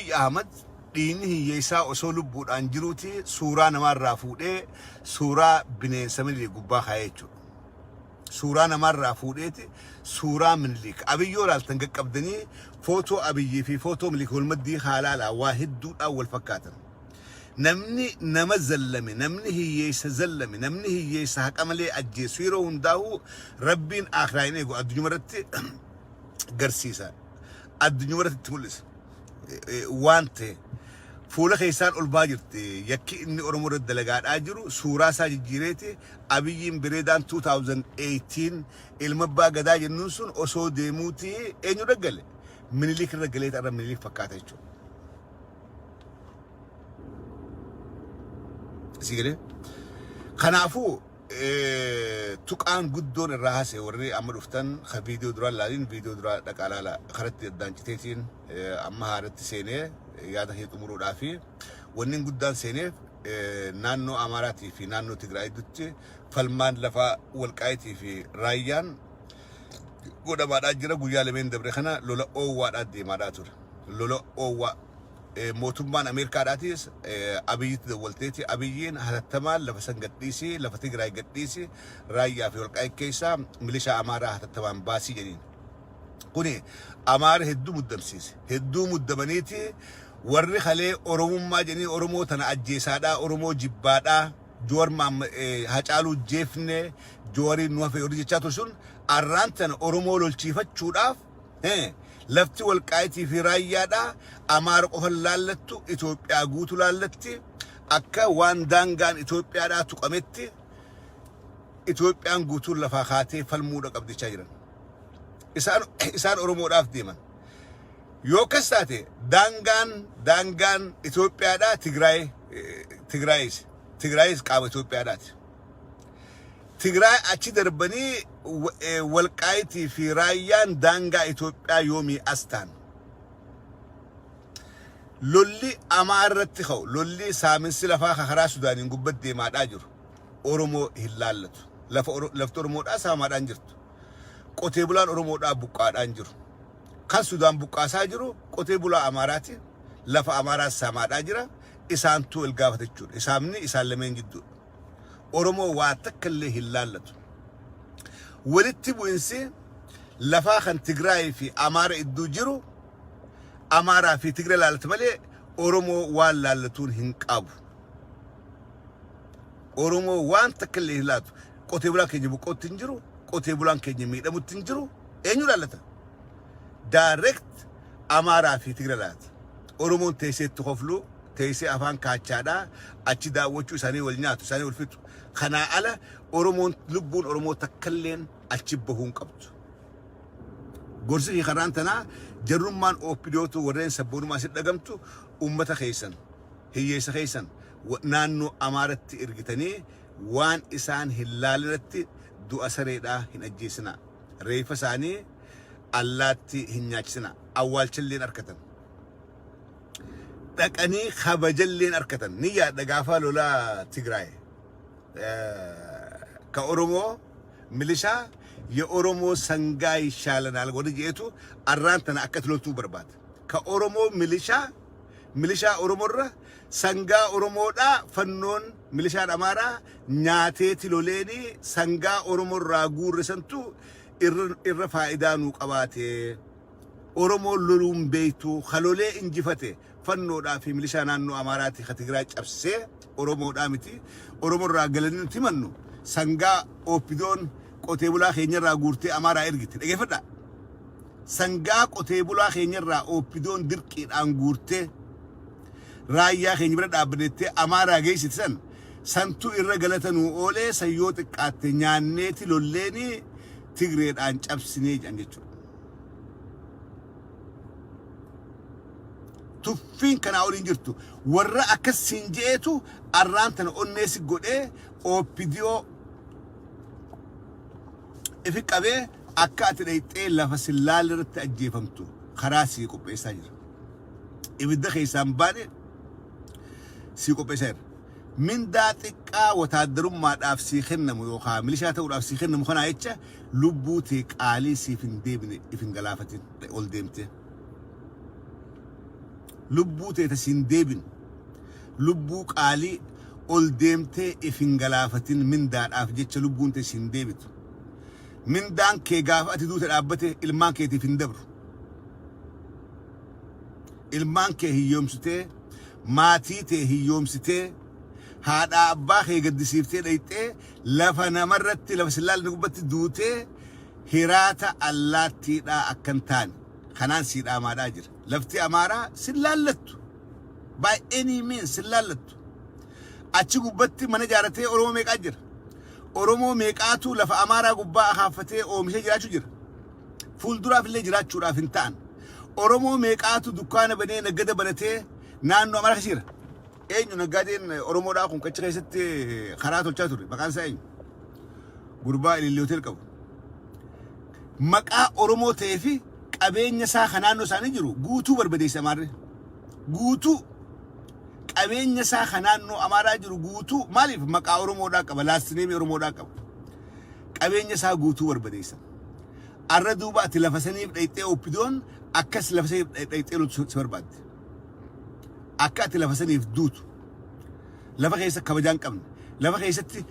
Abiy Ahmad dhiigni hiyyeessaa osoo lubbuudhaan jiruuti suuraa namaarraa fuudhee suuraa bineensa Minilik gubbaa kaa'ee jechuudha. Suuraa namaarraa fuudheeti suuraa Minilik. Abiy yoo ilaaltan qaqqabdanii footoo Abiyyii fi footoo Minilik wal maddii haa ilaalaa waa hedduudhaan wal fakkaatan. Namni nama zallame, namni hiyyeessa zallame, namni hiyyeessa haqa malee ajjeesu yeroo hundaa'u Rabbiin aakhiraa hin eegu addunyuma irratti garsiisa. Addunyuma irratti itti mul'isa. Waan ta'e fuula keessaan ol baa jirti. Yakki inni Oromoo irratti dalagaadhaa jiru suuraa isaa jijjiireeti Abiyyiin Bireedaan 2018 ilma abbaa gadaa jennuun sun osoo deemuuti eenyu irra gale? Minilik irra galeeti irra Minilik fakkaata jechuudha. Si galee? Kanaafuu tuqaan guddoon irraa haasa'e warri amma dhuftan ka viidiyoo duraa laalin viidiyoo duraa dhaqaa laala karatti addaan citeetiin amma haaratti seenee yaada kee xumuruudhaa fi wanni guddaan seeneef naannoo Amaaraatii fi naannoo Tigraay gidduutti falmaan lafaa Walqaayitii fi Raayyaan godhamaadhaa jira guyyaa lameen dabre kana lola oowwaadhaa deemaadhaa ture. Lola oowwaa mootummaan Ameerikaadhaatis Abiyyitti dawwalteeti Abiyyiin hatattamaan lafa san gadhiisi lafa Tigraay gadhiisi Raayyaa fi Walqaayit keessaa milishaa Amaaraa hatattamaan baasii jedhiin. Kuni Amaara hedduu muddamsiise. Hedduu muddamaniiti warri kalee Oromummaa jedhanii Oromoo tana ajjeesaadhaa Oromoo jibbaadhaa Joowar Hacaaluu jeefne Joowariin nu hafe warri jechaa ture sun arraan tana Oromoo lolchiifachuudhaaf lafti Walqaayitii fi Raayyaadhaa Amaara qofa laallattu Itoophiyaa guutu laallatti akka waan daangaan Itoophiyaadhaa tuqametti Itoophiyaan guutuun lafaa kaatee falmuudha qabdichaa jiran. Isaan Oromoodhaaf deeman. Yoo akkas taate daangaan daangaan Itoophiyaadhaa Tigraay Tigraayis Tigraayis qaama Itoophiyaadhaati. Tigraay achi darbanii Walqaayitii fi Raayyaan daangaa Itoophiyaa yoomii as ta'an. Lolli Amaara irratti ka'u, lolli saaminsi lafaa ka karaa Sudaaniin gubbatti deemaadhaa jiru Oromoo hin laallatu. Lafa lafti Oromoodhaa saamaadhaan jirtu. Qotee bulaan Oromoodhaa buqqaadhaan jiru. Kan Sudaan buqqaasaa jiru qotee bulaa Amaaraati. Lafa Amaaraas saamaadhaa jira. Isaantu wal gaafata jechuudha. Isaamni isaan lameen jidduudha. Oromoo waa takka illee hin laallatu. Walitti bu'insi lafaa kan Tigraay fi Amaara idduu jiru Amaaraa fi Tigree laallata malee Oromoo waan laallatuun hin qabu. Oromoo waan takka illee hin laatu. Qotee bulaan keenya buqqootti hin jiru. Qotee bulaan keenya miidhamutti hin jiru. Eenyu laallata? Direct Amaaraa fi Tigree laallata. Oromoon teessee itti koflu, teessee afaan kaachaadhaa, achi daawwachuu isaanii wal nyaatu, isaanii wal fixu. Kanaa ala Oromoon lubbuun Oromoo takkalleen achi bahuu hin qabdu. Gorsi kee karaan tanaa jarrummaan OPDOtu warreen sabboonummaa si dhagamtu uummata keessan hiyyeessa keessan naannoo Amaaratti ergitanii waan isaan hin laalinatti du'a sareedhaa hin ajjeesinaa. Reeffa isaanii allaatti hin nyaachisinaa. Awwaalchalleen arkatan. Dhaqanii kabajalleen arkatan. Ni yaadha gaafa lola Tigraay. Ka Oromoo milishaa የኦሮሞ ሰንጋ ይሻለናል warri jeetu arraan tana akka itti loltuu barbaada. Ka Oromoo milishaa milishaa Oromoorra sangaa Oromoodhaa fannoon milishaan Amaaraa nyaateeti loleeni sangaa Oromoorraa guurre santu irra irra faayidaa nuu qabaate. Oromoon loluun beektu ka lolee injifate fannoodhaa fi milishaa naannoo Amaaraati ka Tigraay cabsee Oromoodhaa miti. Oromoorraa galanii nuti himannu sangaa OPDOn qotee bulaa keenyarraa guurtee Amaaraa ergite. Dhageeffadhaa. Sangaa qotee bulaa keenyarraa OPDOn dirqiidhaan guurtee raayyaa keenya bira dhaabbatettee Amaaraa geessite san santu irra galata nuu oolee san yoo xiqqaatte nyaanneeti lolleeni Tigreedhaan cabsinee jedhan jechuudha. Tuffiin kanaa oliin jirtu warra akkas siin je'eetu arraan tana onnee si godhee OPDO ifi qabee akka ati dhayxee lafa sillaal irratti ajjeefamtu karaa sii qopheessaa jira. Ibidda keessaan baane sii qopheessaa jira. Mindaa xiqqaa wataaddarummaadhaaf sii kennamu yookaan milishaa ta'uudhaaf sii kennamu kanaa jecha lubbuu tee qaalii siif hin deebine if hin galaafatin ol deemtee. Lubbuu tee ta siin deebinu. Lubbuu qaalii ol deemtee if hin galaafatin mindaadhaaf jecha lubbuun tee siin deebitu. Mindaan kee gaafa ati duute dhaabbate ilmaan keetiif hin dabru. Ilmaan kee hiyyoomsitee, maatii tee hiyyoomsitee, haadhaa abbaa kee gaddisiiftee dhayxee lafa namarratti lafa sin laalle gubbatti duutee hiraata allaattiidhaa akka hin taane kanaan sii dhaamaadhaa jira. Lafti Amaaraa sin laallattu. By any means sin laallattu. Achi gubbatti mana jaaratee Oromoo meeqaa jira? Oromoo meeqaatu lafa Amaaraa gubbaa akaaffatee oomishee jiraachuu jira? Fuulduraaf illee jiraachuudhaaf hin ta'an. Oromoo meeqaatu dukkaana banee naggada banatee naannoo Amaaraa keessa jira? Eenyu naggaadeen Oromoodhaa kun qachi keessatti karaa tolchaa ture? Maqaan isaa eenyu? Gurbaa Ilillii Hotel qabu. Maqaa Oromoo ta'ee fi qabeenya isaa kan naannoo isaanii jiru guutuu barbadeesse Amaarri. Guutuu qabeenya isaa kan naannoo Amaaraa jiru guutuu maaliif maqaa Oromoodhaa qaba last name Oromoodhaa qaba. Qabeenya isaa guutuu barbadeessan. Arra duuba ati lafa saniif dhayxee OPDOn akkas lafa saniif dhayxee loltu si barbaadde. Akka ati lafa saniif duutu. Lafa keessa kabajaa hin qabne. Lafa keessatti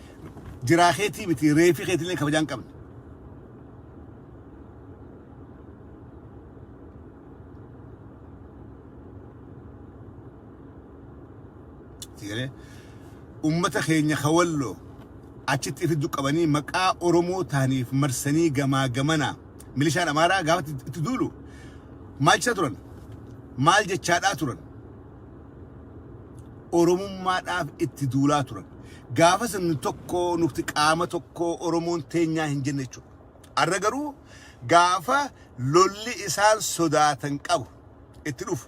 jiraa keetii miti reefii keetillee kabajaa hin qabne. Sigalee ummata keenya ka walloo achitti ifiddu qabanii maqaa Oromoo ta'aniif marsanii gamaa gamanaa milishaan Amaaraa gaafa itti duulu maal jechaa turan? Maal jechaadhaa turan? Oromummaadhaaf itti duulaa turan. Gaafa sirni tokko nuti qaama tokko Oromoon teenyaa hin jenne jechuudha. Arra garuu gaafa lolli isaan sodaatan qabu itti dhufu.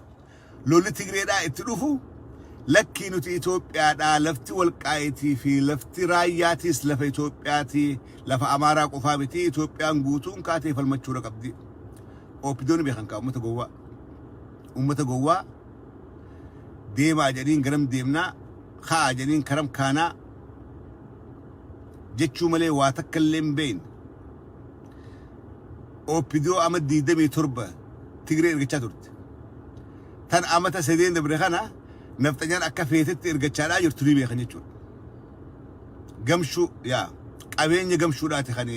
Lolli Tigreedhaa itti dhufu lakkii nuti Itoophiyaadhaa lafti Walqaayitii fi lafti Raayyaatiis lafa Itoophiyaatii lafa Amaaraa qofaa miti Itoophiyaan guutuun kaatee falmachuudha qabdi. OPDOn beekan kaa uummata gowwaa. Uummata gowwaa deemaa jedhaniin garam deemnaa ka'aa jedhaniin karam kaanaa jechuu malee waa takka illee hin beekne. OPDO ama 27 Tigree ergachaa turte. Tan amata sadeen dabre kana nafxanyaan akka feetetti ergachaadhaa jirtu ni beekan jechuudha. Gamshuu yaa qabeenya gamshuudhaati kan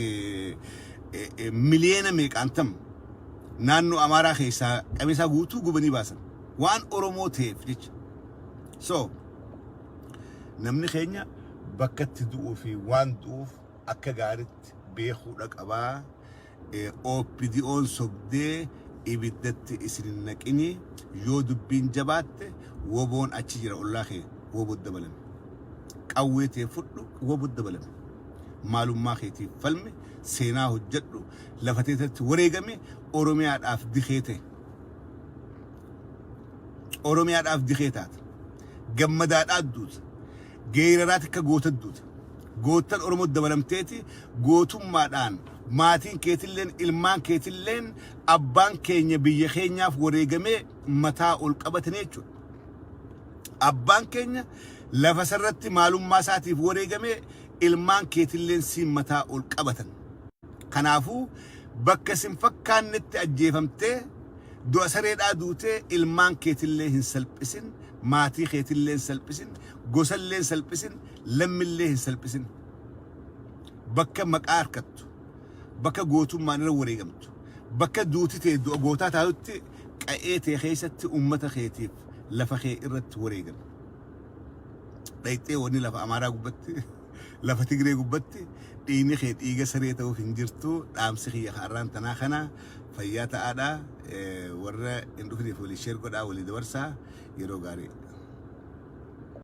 miliyoona meeqaan tam naannoo Amaaraa keessaa qabeenya isaa guutuu gubanii baasan. Waan Oromoo ta'eef jecha. So namni keenya bakka itti du'uu fi waan du'uuf akka gaaritti beekuudha qabaa. OPDOn sobdee ibiddatti isin hin naqini yoo dubbiin jabaatte woboon achi jira ollaa kee wbo dabalami. Qawwee tee fudhu wbo dabalami. Maalummaa keetiif falmi seenaa hojjedhu lafa teetetti wareegami Oromiyaadhaaf dikee ta'e. Oromiyaadhaaf dikee taata. Gammadaadhaa duuta. Geeraraati akka goota duuta. Goottan Oromoo dabalamteeti gootummaadhaan maatiin keetilleen ilmaan keetilleen abbaan keenya biyya keenyaaf wareegamee mataa ol qabatanii jechuudha. Abbaan keenya lafa isarratti maalummaa isaatiif wareegamee ilmaan keetilleen siin mataa ol qabatan. Kanaafuu bakka sin fakkaannetti ajjeefamtee du'a sareedhaa duutee ilmaan keetillee hin salphisin, maatii keetillee hin salphisin, gosallee hin salphisin, lammillee hin salphisin. Bakka maqaa harkattu, bakka gootummaan irra wareegamtu, bakka duuti tee du'a gootaa taatutti qa'ee tee keessatti uummata keetiif lafa kee irratti wareegami. Dhayxee wanni lafa Amaaraa gubbatti, lafa Tigree gubbatti dhiigni kee dhiiga saree ta'uuf hin jirtu. Dhaamsi kiyya har'aan tanaa kana fayyaa ta'aadha. Warra hin dhufiniif walii share godhaa walii dabarsaa yeroo gaarii.